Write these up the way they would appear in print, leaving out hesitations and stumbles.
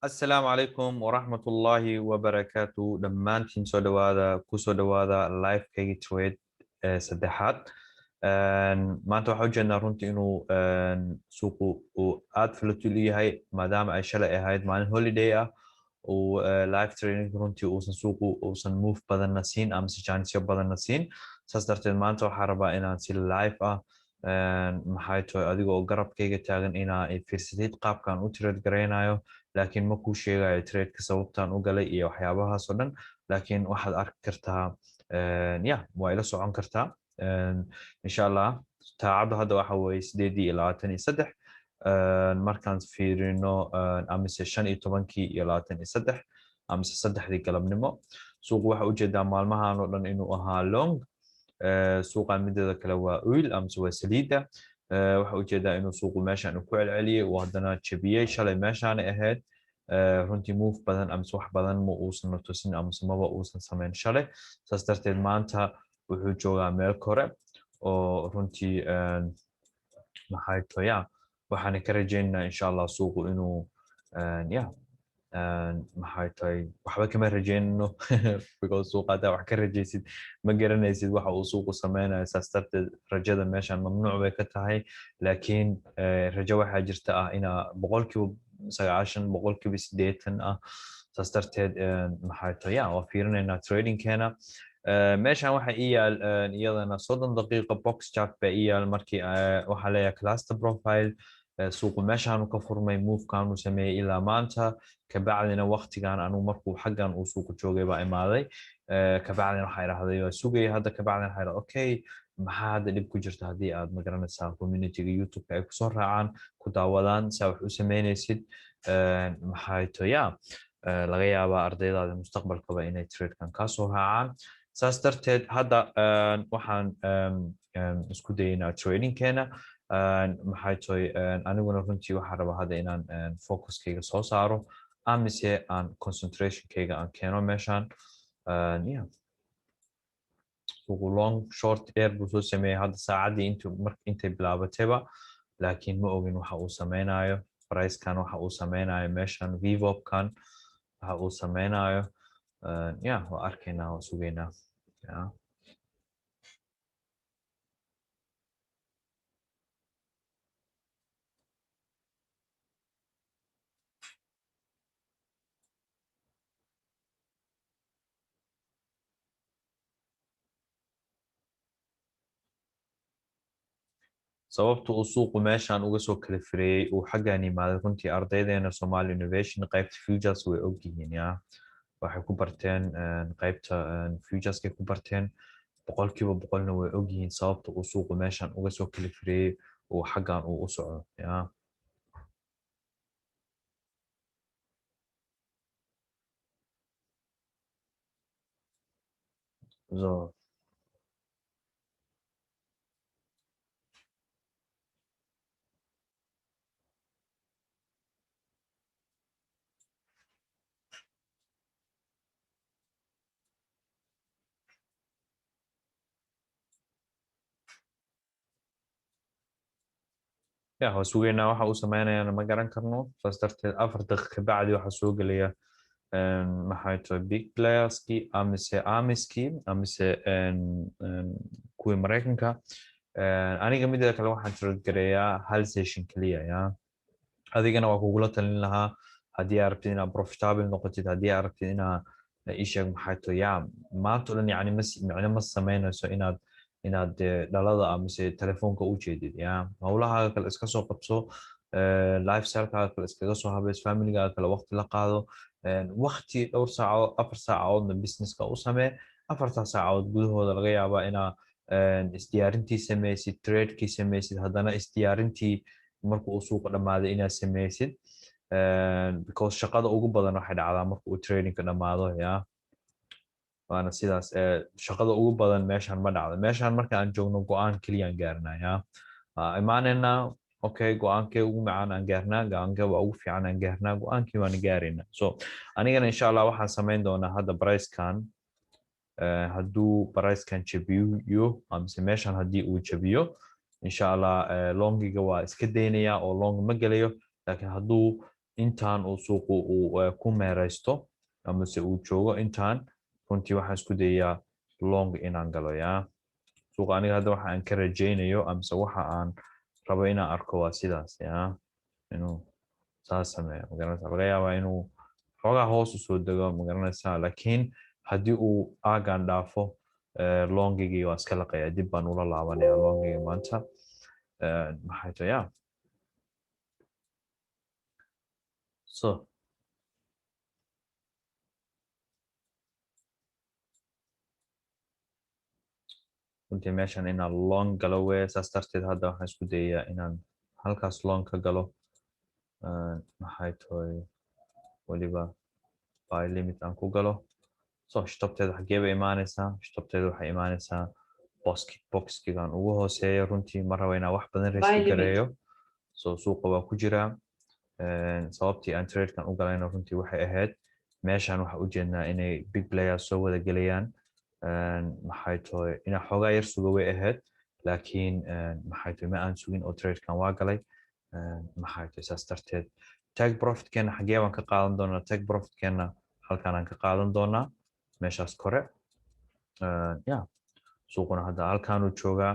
Asalaamu calaykum waraxmatullaahi wabarakaatu. Dhammaantiin soo dhawaada, kusoo dhawaada livekaygi trade ee saddexaad. Maanta waxaa ujeednaa runtii inuu suuqu uu aad volatile u yahay, maadaama ay shalay ahayd maalin holiday ah, uu live trading runtii uusan suuqu uusan move badanna siin amase janisyo badanna siin. Saas darteed maanta waxaa rabaa inaan si live ah, maxay tahay, adiga oo garabkayga taagan, inaa fiirsatid qaabkaan u trade garaynayo. Laakiin ma kuu sheegayo tradeka sababtaan u galay iyo waxyaabahaas oo dhan, laakiin waxaad arki kartaa, ya, waa ila socon kartaa insha Allah. Taacaddu hadda waxa weeye 8:23 markaan fiirino, amise 15:23, amise 3dii galabnimo. Suuqu waxa ujeedaa maalmahan oo dhan inuu ahaa long. Suuqan mideeda kale waa oil amise waa saliidda. Waxa ujeedaa inuu suuqu meeshan ku celceliyey, uu haddana jebiyey. Shalay meeshaanay ahayd. Runtii move badan amise wax badan ma uusan natusin amise maba uusan samayn shalay. Saas darteed maanta wuxuu joogaa meel kore oo runtii, maxay toya, waxaana ka rajaynaynaa insha Allah suuqu inuu, ya, maxay tahay, waxba kama rajaynano, because suuqa haddaa wax ka rajaysid ma garanaysid waxa uu suuqu sameynayo. Saas darteed rajada meeshan mamnuuc bay ka tahay. Laakiin rajo waxaa jirta ah inaa 90%, 80% ah. Saas darteed, maxay tahay, ya, waa fiirinaynaa tradingkeena. Meeshan waxa ii yaal iyadana 30 daqiiqo box chart baa ii yaal. Markii waxaa leeyahay cluster profile, suuqu meeshaanu ka furmay, movekaanu sameeyey ilaa maanta. Kabacdina waqtigan anugu markuu xaggan uu suuqu joogay baa imaaday. Kabacdina waxaa idhahday waa sugaya hadda. Kabacdina waxaa idhahday, okay, maxaa hadda dhib ku jirta haddii aad magaranaysaa communityga YouTube-ka ay kusoo raacaan, ku daawadaan saa wax u sameynaysid? Maxay to, ya, laga yaabaa ardaydaada mustaqbalkaba inay tradekan kaa soo raacaan. Saas darteed hadda waxaan isku dayeynaa tradingkeena. Maxay tahay, aniguna runtii waxaan rabaa hadda inaan focuskayga soo saaro amise aan concentrationkayga aan keeno meeshan. Yeah, suuqu long short air buu soo sameeyey hadda saacaddii intu intay bilaabatayba, laakiin ma ogin waxa uu sameynayo pricekan, waxa uu sameynayo meeshan, VWAPkan waxa uu sameynayo. Yeah, waa arkaynaa, waa sugaynaa. Yeah. Sababta uu suuqu meeshan uga soo kala fireeyey, uu xaggan yimaaday, runtii ardaydeena Somali Innovation qaybta futures way ogyihiin. Ya, waxay ku barteen qaybta futureskay ku barteen, 100%na way ogyihiin sababta uu suuqu meeshan uga soo kala fireeyey, uu xaggan uu u socdo. Ya, so ya, waa sugeynaa. Waxa uu sameynayana ma garan karno. Saas darteed 4 daqiiq kabacdi waxaa soo gelaya, maxay tahay, big playerskii amise amiskii amise kuwii Maraykanka. Aniga mideeda kale waxaan trade gareeyaa hal session keliya. Ya, adigana waa kugula talin lahaa haddii aad rabtid inaad profitable noqotid, haddii aad rabtid inaa isheeg, maxay tahay, ya, maanta o dhan yani mas micno ma sameynayso inaad dhalada amise telefoonka u jeedid. Ya, howlahaaga kale iska soo qabso, lifestylekaaga kale iskaga soo habeys, familygaaga kale waqti la qaado, waqti dhowr saacadood, 4 saacadoodna businesska u samee. 4ta saacadood gudahooda laga yaabaa inaa isdiyaarintii sameysid, tradekii sameysid, haddana isdiyaarintii marka uu suuqa dhammaaday inaad sameysid, because shaqada ugu badan waxay dhacdaa marka uu tradingka dhammaado. Ya, waana sidaas. Shaqada ugu badan meeshan ma dhacdo. Meeshan marka aan joogno go-aan keliyaan gaarnaa. Ya, imaanaynaa, okay, go-aankee ugu macaan aan gaarnaa, go-aankee waa ugu fiican aan gaarnaa, go-aankii waana gaaraynaa. So anigana insha Allah waxaan samayn doonaa hadda pricekan, hadduu pricekan jabiyo amise meeshan haddii uu jabiyo, insha Allah longiga waa iska daynaya oo long ma gelayo. Laakiin hadduu Intaan uu suuqu uu ku meeraysto amase uu joogo intaan, runtii waxaan isku dayayaa long inaan galo. Ya, suuqa aniga hadda waxa aan ka rajaynayo amase waxa aan rabo inaan arko waa sidaas, ya, inuu saas sameeyo, magaranaysa. Laga yaabaa inuu xoogaa hoos usoo dego, magaranaysaa, laakiin haddii uu aagan dhaafo, longigii waa iska laqaya, dib baan ula laabanaya longigii maanta. Maxay tahay? Ya, so runtii meeshan inaan long galo weye. Saas darteed hadda waxaan isku dayayaa inaan halkaas long ka galo. Maxay tahay? Weliba buy limit aan ku galo. So stopteeda xagee bay imaanaysaa? Stopteeda waxay imaanaysaa boxkigan ugu hooseeya. Runtii ma rabo inaan wax badan risk gareeyo. So suuqa waa ku jiraa. Sababtii aan tradekan u galayna runtii waxay ahayd meeshan waxa ujeednaa inay big players soo wada gelayaan. Maxay tahay? Inaan xoogaa yar suga way ahayd, laakiin maxay tahay, ma aan sugin oo tradekan waa galay. Maxay tahay? Saas darteed take profitkeena xagee baan ka qaadan doonaa? Take profitkeena halkaan aan ka qaadan doonaa, meeshaas kore. Ya, suuquna hadda halkaanuu joogaa.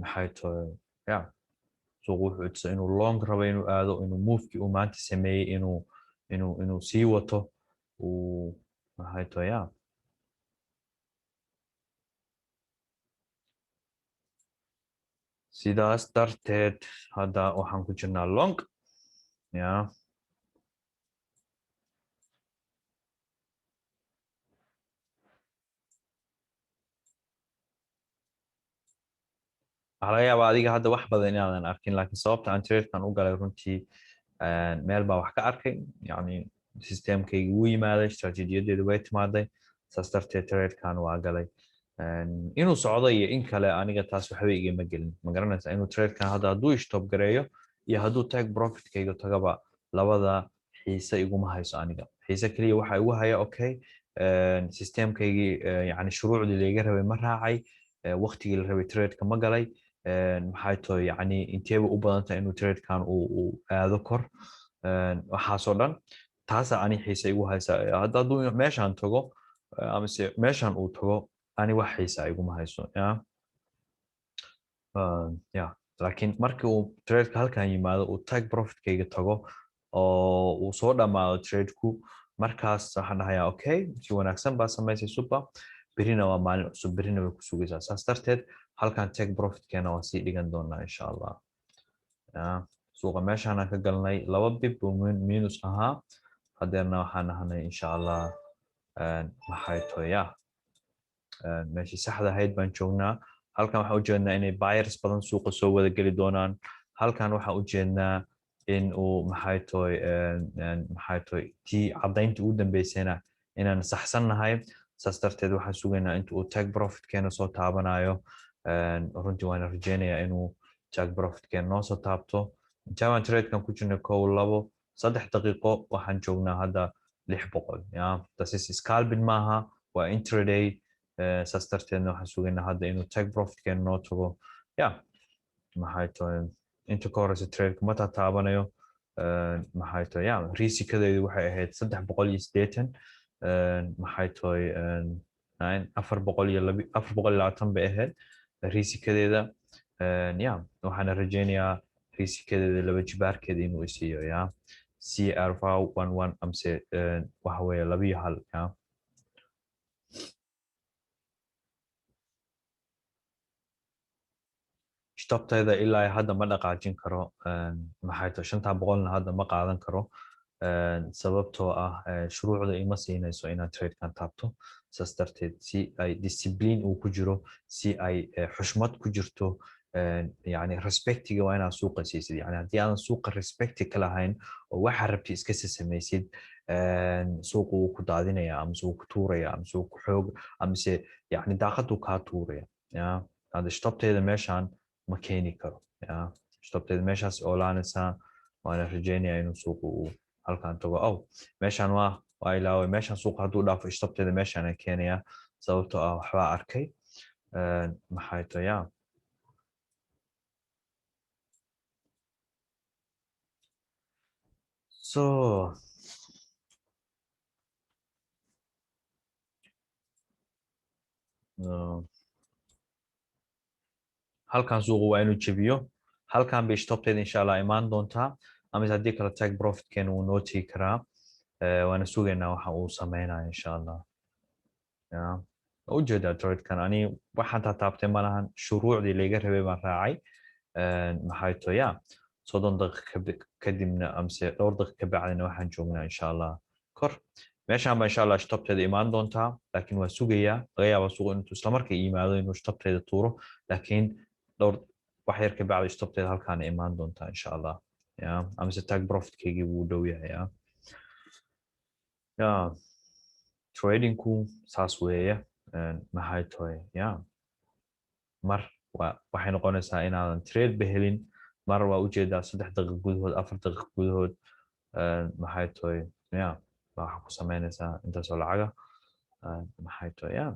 Maxay tahay? Ya, suuqu wuxuu tusa inuu long rabo inuu aado, inuu movekii uu maanta sameeyey inuu sii wato uu. Maxay tahay? Ya, sidaas darteed hadda waxaan ku jirnaa long. Ya, waxaa laga yaabaa adiga hadda wax badan inaadan arkin, laakiin sababta aan tradekan u galay runtii meel baa wax ka arkay, yani systemkaygi wuu yimaaday, istrataajiyadeedu way timaaday. Saas darteed tradekan waa galay. Inuu socdo iyo in kale aniga taas waxba igama gelin, ma garanaysaa? Inuu tradekan hadda hadduu stop gareeyo iyo hadduu take profitkayga tagaba, labada xiise iguma hayso. Aniga xiise keliya waxa igu haya, okay, systemkaygii, yani shuruucdii layga rabay ma raacay, waqtigii la rabay tradeka ma galay? Maxay tahay? Yani inteeba u badan tahay inuu tradekan uu aado kor? Waxaasoo dhan taasa ani xiise igu haysa. Hadda hadduu meeshaan tago amase meeshaan uu tago, ani wax xiisa iguma hayso. Ya, ya, laakiin markii uu tradeka halkan yimaado, uu take profitkayga tago oo uu soo dhammaado tradeku, markaas waxaan dhahayaa, okay, si wanaagsan baa samaysay, super. Berina waa maalin cusub, berina way ku sugaysaa. Saas darteed halkan take profitkeena waa sii dhigan doonaa, insha Allah. Suuqa meeshaanaan ka galnay, 2 pip buu minus ahaa. Hadeerna waxaan nahnay, insha Allah, maxay tahay? Ya, meeshii saxda ahayd baan joognaa. Halkan waxaan ujeednaa inay buyers badan suuqa soo wada geli doonaan. Halkan waxaan ujeednaa in uu, maxay tahay, tii caddayntii ugu dambeysayna inaan saxsan nahay. Saas darteed waxaan sugaynaa inta uu take profitkeena soo taabanayo. Runtii waana rajeynayaa inuu take profitkeena noo soo taabto. Intaabaan tradekan ku jirnay, kow, 2, 3 daqiiqo, waxaan joognaa hadda 600. Ya, tasis scalping maaha, waa intraday. Saas darteedna waxaan sugaynaa hadda inuu take profitkeena noo tago. Ya, maxay tahay? Inta ka horeysa tradeka ma taataabanayo. Maxay tahay? Ya, risikadeedu waxay ahayd 380. Maxay tahay? 402, 420 bay ahayd risikadeeda. Ya, waxaana rajeynayaa risikadeeda laba jibaarkeeda inuu isiiyo. Ya, CRV 11 amse waxa weeye 2 iyo 1. Ya, stoptayda ilaa hadda ma dhaqaajin karo. Maxay tahay? Shantaa boqolna hadda ma qaadan karo, sababtoo ah shuruucda ima siinayso inaad tradekan taabto. Saas darteed si ay discipline uu ku jiro, si ay xushmad ku jirto, yani respectiga waa inaad suuqa siisid. Yani haddii aadan suuqa respecti ka lahayn oo waxa rabti iska samaysid, suuqa wuu ku daadinaya amase wuu ku tuuraya amase wuu ku xoog amase yani daaqaduu kaa tuuraya. Ya, hadda stopteeda meeshaan ma keeni karo. Ya, stopteeda meeshaas oolaanaysaa. Waana rajeynaya inuu suuqa uu halkan tago. Oh, meeshaan waa ilaaway. Meeshaan suuqa hadduu dhaafo, stopteeda meeshaan aan keenaya, sababtoo ah waxbaa arkay. Maxay tahay? Ya, So halkan suuqu waa inuu jebiyo. Halkan bay stopteeda insha Allah imaan doontaa, amise haddii kale take profitkeena wuu noo tegi karaa. Waana sugaynaa waxa uu sameynayo insha Allah. Ya ujeedaa tradekan ani waxaan taataabtay malahan, shuruucdii laga rabay baan raacay. Maxay to ya 30 daqiiqo kadibna amse dhowr daqiiqo ka bacdina waxaan joognaa insha Allah kor. Meeshaan baa insha Allah stopteeda imaan doontaa, laakiin waa sugayaa. Laga yaabaa suuqu intuu isla markay yimaado inuu stopteeda tuuro, laakiin dhowr wax yar ka bacdi stopteeda halkaana imaan doontaa insha Allah. Ya amase take profitkeygii wuu dhow yahay. Ya tradingku saas weeye. Maxay tahay ya mar waxay noqonaysaa inaadan trade ba helin, mar waa ujeedaa 3 daqiiqo gudahood, 4 daqiiqo gudahood, maxay tahay ya waxaa ku samaynaysaa intaasoo lacaga. Maxay tahay ya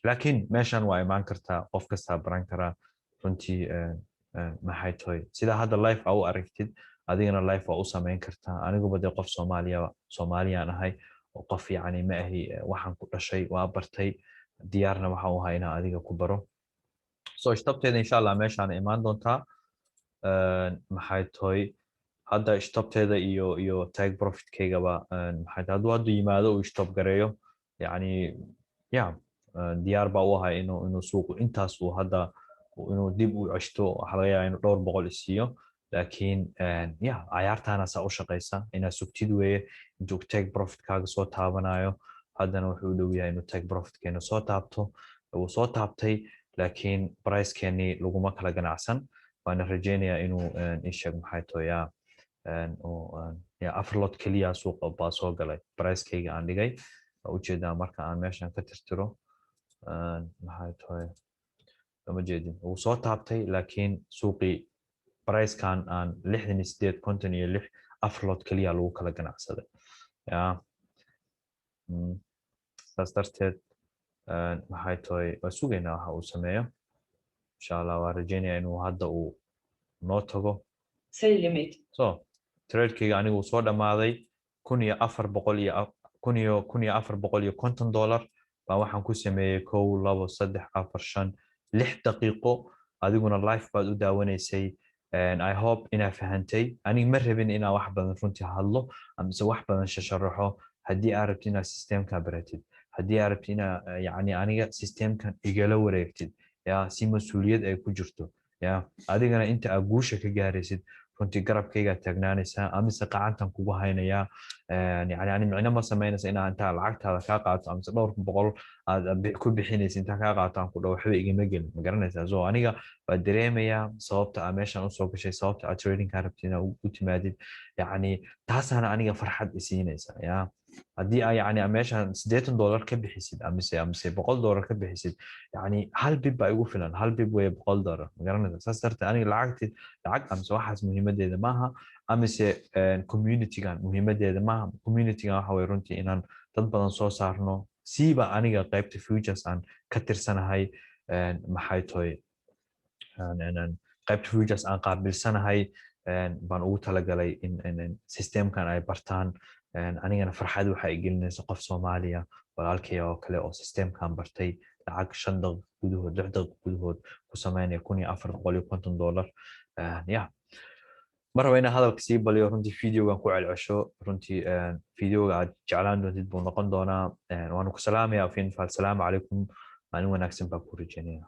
laakiin meeshan waa imaan kartaa, qof kastaa baran karaa runtii. Maxay tahay sidaa hadda life aa u aragtid, adigana life waa u samayn kartaa. Aniguba dee qof Soomaaliya Soomaaliyaan ahay oo qof yacni ma ahi, waxaan ku dhashay waa bartay, diyaarna waxaan u ahaa inaan adiga ku baro. So stopteeda insha Allah meeshaan imaan doontaa. Maxay tahay hadda stopteeda iyo take profitkeygaba, maxay tahay hadduu haddu yimaado uu stop gareeyo, yacni ya diyaar baa u ahay inuu suuqu intaas uu hadda inuu dib u ceshto. Waxaa laga yaabaa inuu dhowr boqol isiiyo, laakiin ya cayaartaana saa u shaqaysa inaad sugtid weeye intuu take profitkaaga soo taabanayo. Haddana wuxuu u dhow yahay inuu take profitkeena soo taabto. Wuu soo taabtay, laakiin pricekeenii laguma kala ganacsan. Waana rajeynayaa inuu isheeg maxay tahay ya 4 lot keliya suuqa baa soo galay pricekeyga aan dhigay. Waa ujeedaa marka aan meeshan ka tirtiro, maxay tahay lama jeedin, wuu soo taabtay, laakiin suuqii pricekan aan 68 56 4 lot keliya lagu kala ganacsaday. Ya saas darteed maxay tahay waa sugaynaa waxa uu sameeyo insha Allah. Waa rajeynayaa inuu hadda uu noo tago. Sell limit. So tradekeyga anigu soo dhammaaday 1400 iyo $1,450 baa waxaan ku sameeyey 1, 2, 3, 4, 5, 6 daqiiqo. Adiguna live baad u daawanaysay. I hope inaa fahantay. Aniga ma rabin inaa wax badan runtii hadlo amise wax badan shasharaxo. Haddii aad rabtid inaad systemka baratid, haddii aad rabtid inaa yacni aniga systemkan igala wareegtid, ya si mas-uuliyad ay ku jirto, ya adigana inta aad guusha ka gaaraysid runtii garabkaygaa taagnaanaysaa amise qacantan kugu haynayaa. Yani ani micno ma samaynaysa inaa intaa lacagtaada kaa qaato amise dhowr boqol aad ku bixinaysa intaa kaa qaato aan ku dhaho waxba igama gelin, ma garanaysaa? So aniga waa dareemayaa sababta aa meeshan usoo gashay, sababta aad tradingkaa rabtid inaa u timaadid. Yacni taasaana aniga farxad isiinaysa. Ya haddii aa yacni meeshan $80 ka bixisid amise $100 ka bixisid, yacni hal pip baa igu filan, hal pip weeye $100, ma garanaysaa? Saas darteed aniga lacagti lacag amise waxaas muhiimadeeda maaha, amise communitygan muhiimadeeda maaha. Communitygan waxa weye runtii inaan dad badan soo saarno, siiba aniga qaybta futures aan ka tirsanahay, maxay tahay qaybta futures aan qaabilsanahay baan ugu talagalay in systemkan ay bartaan. Anigana farxad waxa ay gelinaysa qof Soomaaliya walaalkay oo kale oo systemkan bartay lacag 5 daqiiqo gudahood, 6 daqiiqo gudahood ku sameynaya $1,450. Ya ma rabo inaan hadalka sii baliyo runtii, videogan ku celcesho. Runtii videoga aad jeclaan doontid buu noqon doonaa. Waanu ku salaamaya. Asalaamu calaykum, maalin wanaagsan baa ku rajeynaya.